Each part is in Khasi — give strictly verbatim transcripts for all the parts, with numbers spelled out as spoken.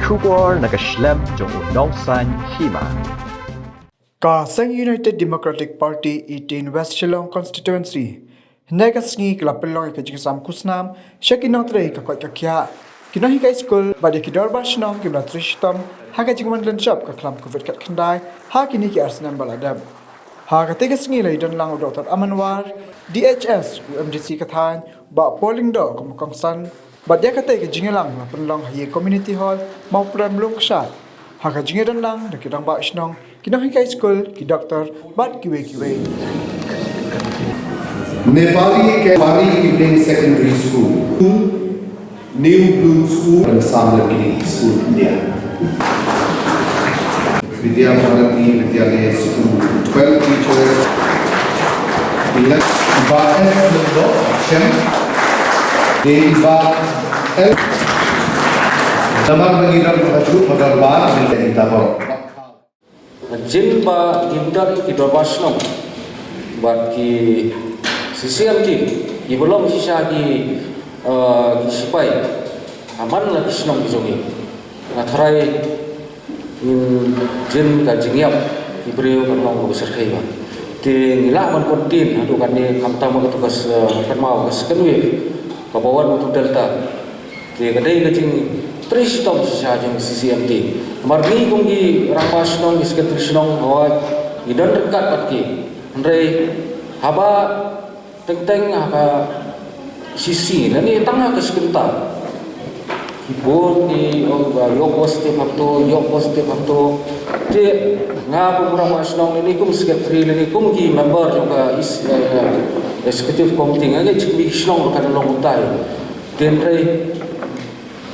Khubor na ka shlem jong u nongsan hima. Ka Seng United Democratic Party eighteen West Shillong Constituency hynne ka sngi ka la pynlong ïa ka jingsam khusnam sha ki nongtrei ka koit ka khiah, ki nonghikai skul bad ïa ki dorbar shnong kiba la trei shitom ha ka jingwan lynshop ka khlam covid khatkhyndai ha kine ki ar snem ba la dep. Ha katei ka sngi la ïadon lang u Doctor Aman War, D H S, u M D C ka thaiñ, Bah Paul Lyngdoh kum u kongsan, bad ïa katei ka jingïalang la pynlong ha ïing Community Hall, Mawprem, Lum Kshai. Ha ka jingïadon lang da ki rangbah shnong, ki nonghikai skul, ki doktor bad kiwei kiwei. Nepali Academy Evening Secondary School, New Bloom School, and Samlaki School, India. Vidya Bharati Vidyalaya School, twelve teachers, eleven, Iba S Mundo, Shem, Iba L. Namar bagi dan bagi dan bar, bagi dan bar. Jin ba ngim don ki dorbar shnong bad ki C C M T, ki ba long shisha ki, eh, ki sipai ha man la ki shnong ki jong ngi. Nga tharai ngin jin ka jingïap ki briew kan long kaba shyrkhei bha. Te ngi lah ban continue haduh katne khamtam ha katu ka se-, kynmaw ka second wave kaba wan utu Delta. Te ka dei ka jingtrei shitom shisha jong C C M T. Namar ngi kum ki rangbah shnong, ki secretary shnong, hooid, ngi don ryngkat bad ki. Hynrei haba teng teng ha ka C C lane tang ha ka shi kynta, ki bun ki ong ba ïoh positive hangto, ïoh positive hangto. Te nga kum u rangbah shnong lane kum secretary lane kum ki member jong ka is-, eh, executive committee, nga ngeit shi kmie ki shnong ruh kan long kumtai. Te hynrei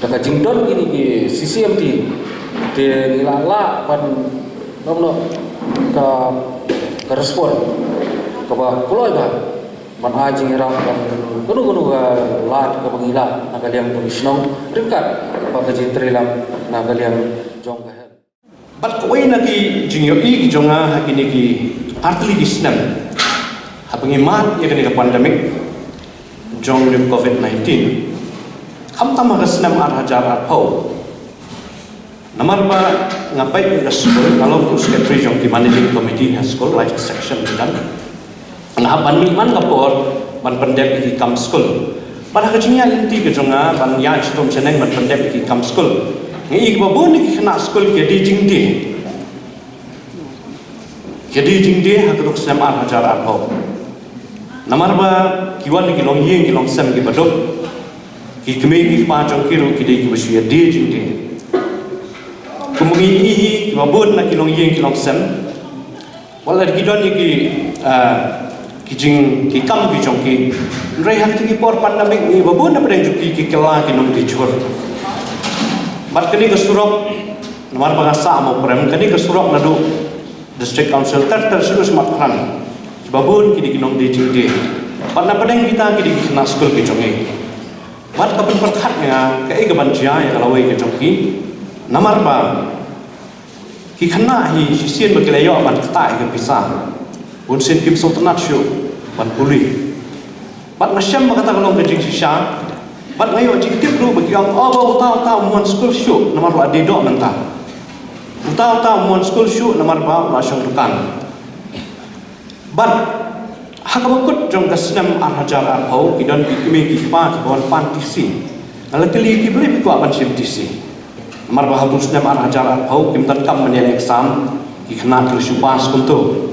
da ka jingdon kine ki C C M T, te ngi la lah ban long noh ka, ka respond kaba kloi bha ban ai jingïarap ban kano kano ka lad kaba ngi lah na ka liang jong ki shnong ryngkat bad ka jingtreilang na ka liang jong ka health. Bad kawei na ki jingïohi ki jong nga ha kine ki artylli ki snem haba ngi mad ïa kane ka pandemic jong u covid nineteen, khamtam ha ka snem ar hajar arphew. Namar ba nga peit ïa ka skul, nga long u secretary jong ki managing committee ha skul, lai section ki don. Nga hap ban mih man ka por ban pyndep ïa ki kam skul. Bad ha ka jingïaid lynti ka jong nga ban ïaid shitom shaneng ban pyndep ïa ki kam skul, nga i ba bun ïa ki khynnah skul ki die jingdie. Ki die jingdie ha ka duk snem ar hajar arphew. Namar ba ki wan ki longïing ki longsem kiba duk, ki kmie ki kpa jong ki ruh ki dei kiba shu ïa die jingdie. Kumba ngi i hi kiba bun na ki longïing ki longsem, wat la ki don ïa ki, ah, ki jing, ki kam ki jong ki. Hynrei ha kito ki por pandemic ngi ba bun na pdeng jong ki ki kylla ki nongdie jhur. Bad kane ka surok, namar ba nga sah ha Mawprem, kane ka surok naduh District Council ter ter sha Smartfren, kiba bun ki dei ki nongdie jingdie. Bad na pdeng kita ki dei ki khynnah skul ki jong ngi. Bad ka pynpyrkhat nga kaei kaban jia ïa ka lawei ka jong ki. Namar ba ki khynnah hi shisien ba ki la ïoh ban ktah ïa ka pisa, bunsien kim sngewtynnat shuh ban pule. Bad nga shem ba kata ka long ka jingshisha. Bad nga ïoh jingtip ruh ba ki ong, "Oh, ba uta uta um wan skul shuh namar u la die doh mynta. Uta uta um wan skul shuh namar ba u la shong dukan." Bad ha kaba kut jong ka snem ar hajar arphew, ki don ki kmie ki kpa kiba wan pan T C. Nga la kylli ki, "Balei phi kwah ban shim T C?" Namar ba ha utu u snem ar hajar arphew kim donkam ban ïaleh exam, ki khynnah ki la shu pass kumto.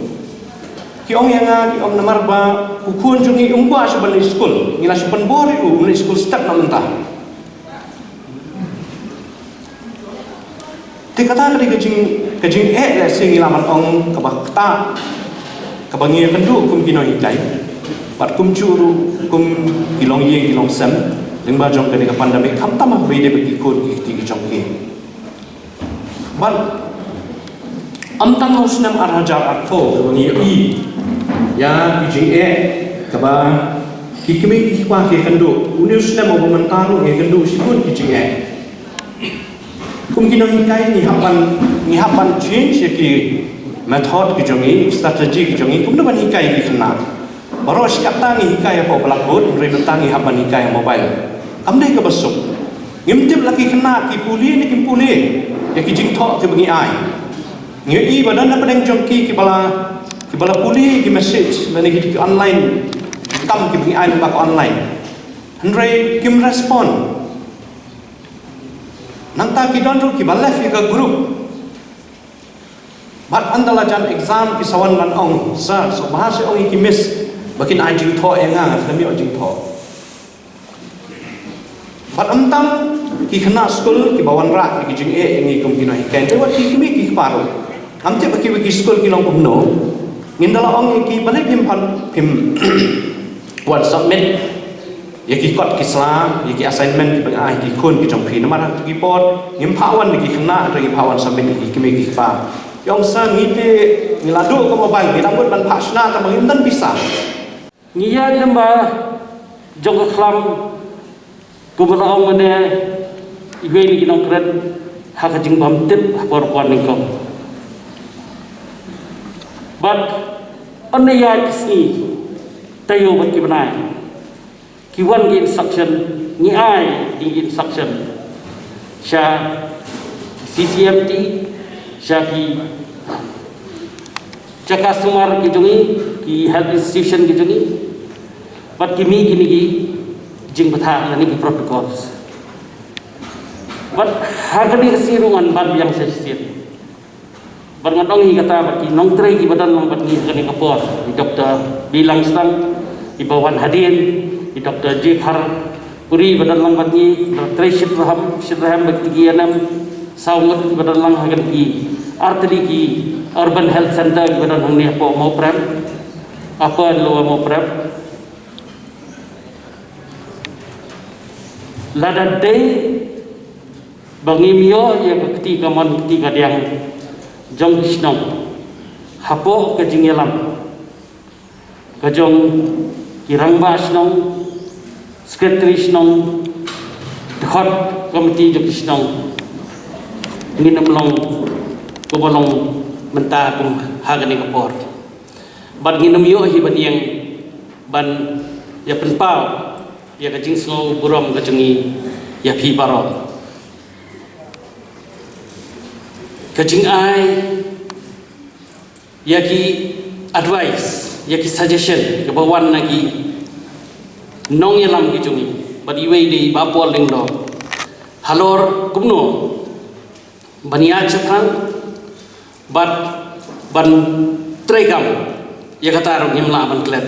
Ki ong ïa nga, ki ong namar ba u khun jong ngi um kwah shuh ban leit skul, ngi la shu pynbor ïa u, um leit skul step na mynta. Te kata ka dei ka jing, ka jingeh lehse ngi lah ban ong kaba ktah, kaba ngi ïakynduh kum ki nonghikai bad kumjuh ruh kum ki longïing ki longsem lyngba jong kane ka pandemic, khamtam ha kaba ïadei bad ki khun ki kti ki jong ki. Bad ym tang ha u snem ar hajar arphew kaba ngi ïohi ïa ki jingeh kaba ki kmie ki kpa ki ïakynduh, une u snem uba mynta ruh ngi ïakynduh shibun ki jingeh. Kum ki nonghikai ngi hap ban, ngi hap ban change ïa ki method ki jong ngi, strategy ki jong ngi, kumno ban hikai ïa ki khynnah. Baroh shi katta ngi hikai hapoh blackboard, hynrei mynta ngi hap ban hikai ha mobile. Kam dei kaba suk. Ngim tip la ki khynnah ki pule ne kim pule ïa ki jingthoh kiba ngi ai. Ngi ïohi ba don na pdeng jong ki kiba la, kiba la pule ki message lane ki online, ki kam kiba ngi ai lyngba ka online. Hynrei kim respond. Nangta ki don ruh kiba left ïa ka group. Bad ynda la jan exam ki sa wan ban ong, "Sir, sngewbha seh ong ïa ki miss ba kin ai jingthoh ïa nga, nga khlem ïoh jingthoh." Bad ym tang ki khynnah skul kiba wanrah ïa ki jingeh ïa ngi kum ki nonghikai, hynrei wat ki kmie ki kpa ruh. Ngam tip ba kiwei ki skul ki long kumno. Ngin da la ong ïa ki, balei phim pan, phim wan submit ïa ki kot ki sla, ïa ki assignment kiba ngi ai ki khun ki jong phi, namar ha kito ki por ngim phah wan ïa ki khynnah, hynrei ngi phah wan submit ïa ki kmie ki kpa. Ki ong, "Sir, ngi te ngi la duh ka mobile, ngi la mut ban phah shna, tangba ngim don pisa." Ngi ïaid lyngba jong ka khlam, kumba la ong mynne, iwei na ki nongkren ha ka jingbym tip ha por pon nyngkong. Bad ynda ïaid ki sngi, taïew bad ki bnai, ki wan ki instruction, ngi ai ki instruction sha C C M T, sha ki, sha customer ki jong ngi, ki health institution ki jong ngi, bad ki mih kine ki jingbthah lane ki protocols. Bad ha kane ka sngi ruh ngan bat biang sa shisien. Bad ngan ong hi kata bad ki nongtrei kiba don lang bad ngi ha kane ka por, i Doctor D. Langstang, i ba wan hadien, i Doctor J. Kharpuri ba don lang bad ngi, i ba trei shitrhem, shitrhem bad ki A N M saw ngut ba don lang ha kane ki artylli ki Urban Health Center kiba don hangne hapoh Mawprem, Upper Lower Mawprem. Lada dei ba ngim ïoh ïa ka kti kamon kti kadiang jong ki shnong hapoh ka jingïalam ka jong ki rangbah shnong, secretary shnong, dkhot komiti jong ki shnong, ngin ym long kumba long mynta kum ha kane ka por. Bad ngin ym ïoh hi ban ïeng ban ïa pynpaw ïa ka jingsngew burom ka jong ngi ïa phi baroh. Ka jingai ïa ki advice, ïa ki suggestion kaba wan na ki nongïalam ki jong ngi, bad iwei dei Bah Paul Lyngdoh, halor kumno ban ïa shaphrang bad ban treikam, ïa kata ruh ngim lah ban klet.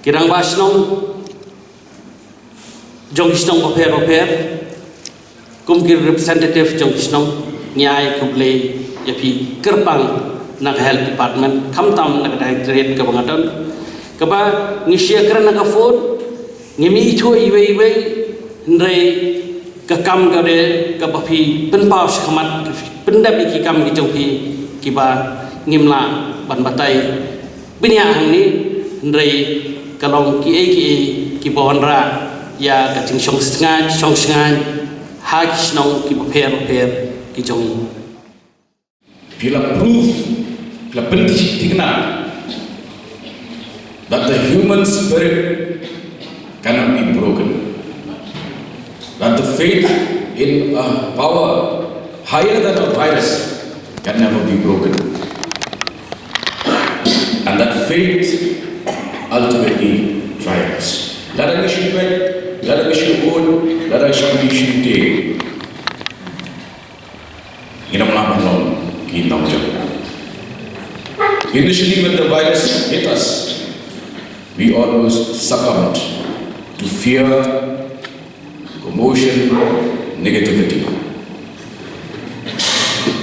Ki rangbah shnong jong ki shnong bapher bapher, kum ki representative jong ki shnong, ngi ai khublei ïa phi kyrpang na ka health department, khamtam na ka directorate kaba nga don, kaba ngi share kren ha ka phone, ngim ithuh iwei iwei, hynrei ka kam ka dei kaba phi pynpaw shakhmat, pyndep ïa ki kam ki jong phi kiba ngim lah ban batai bniah hangne, hynrei ka long kiei kiei kiba wanrah ïa ka jingshong shngaiñ, shong shngaiñ ha ki shnong kiba pher bapher ki jong ngi. Phi la prove, phi la pynthikna that the human spirit cannot be broken, that the faith in a power higher than a virus can never be broken, and that faith ultimately triumphs. Lada ngi shu peit, lada ngi shu bud, lada ngi shu, ngi shu tieng, ngin ym lah ban long ki nongjop. Initially, when the virus hit us, we almost succumbed to fear, commotion, negativity.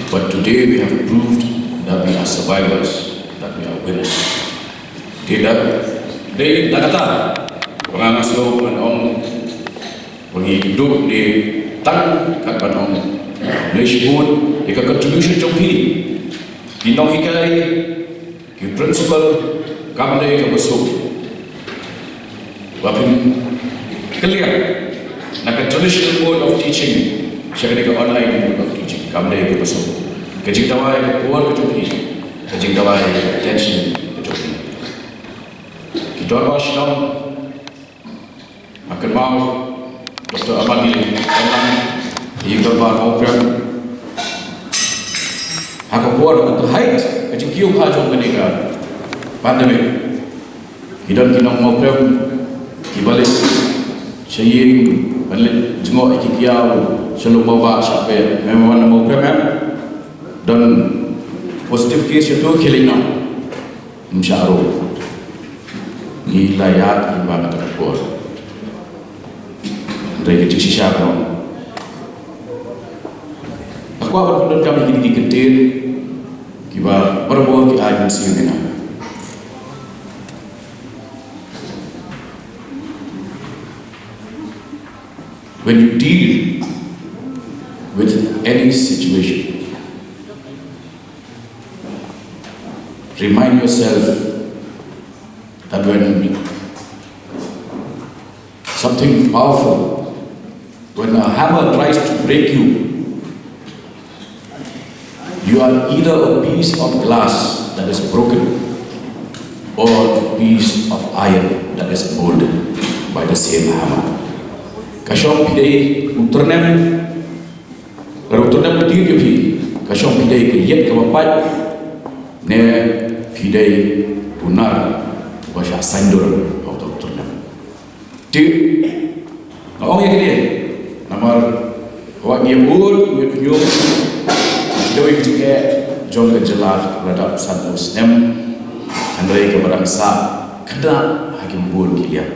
But today we have proved that we are survivors, that we are winners. Te da, dei da kata ba nga sngew ban ong ba ngi duk ne tang kat ban ong. Khublei shibun ïa ka contribution jong phi, ki nonghikai, ki principal, kam dei kaba suk ba phin kylliang na ka traditional mode of teaching sha kane ka online mode of teaching, kam dei kaba suk. Ka jingdawa ïa ka por ka jong phi, ka jingdawa ïa ka attention ka jong phi. Ki dorbar shnong, nga kynmaw Doctor Amali, Amali, ïa ka bar Mawprem. Ha ka por ka hait ka jingkiew ka jong kane ka pandemic, ki don ki nong Mawprem kiba leit sha ïing ban leit jngoh ïa ki kiaw sha lum Mawbah sha pdeng, mem wan Mawprem em? Don positive case sha tu, ki leit noh. Ym shah ruh. Ngi la ïaid lyngba kata ka por. Hynrei ka jingshisha ka long, nga kwah ban pyndonkam ïa kine ki kyntien kiba barabor ki ai mynsiem ïa nga. When you deal with any situation, remind yourself that when something powerful, when a hammer tries to break you, you are either a piece of glass that is broken or a piece of iron that is molded by the same hammer. Ka shong phi dei u tyrnem, ka u tyrnem ka tied ïa phi, ka shong phi dei ka ïit kaba pait, ne phi dei u nar uba shah saiñdur ha uta u tyrnem. Te nga ong ïa kane namar wat ngi ïa bud ngi ïa pynïoh, ngi dei ka jingeh jong ka jylla la dap sanphew snem, hynrei kaba dang sah khyndai ha ki bun ki liang.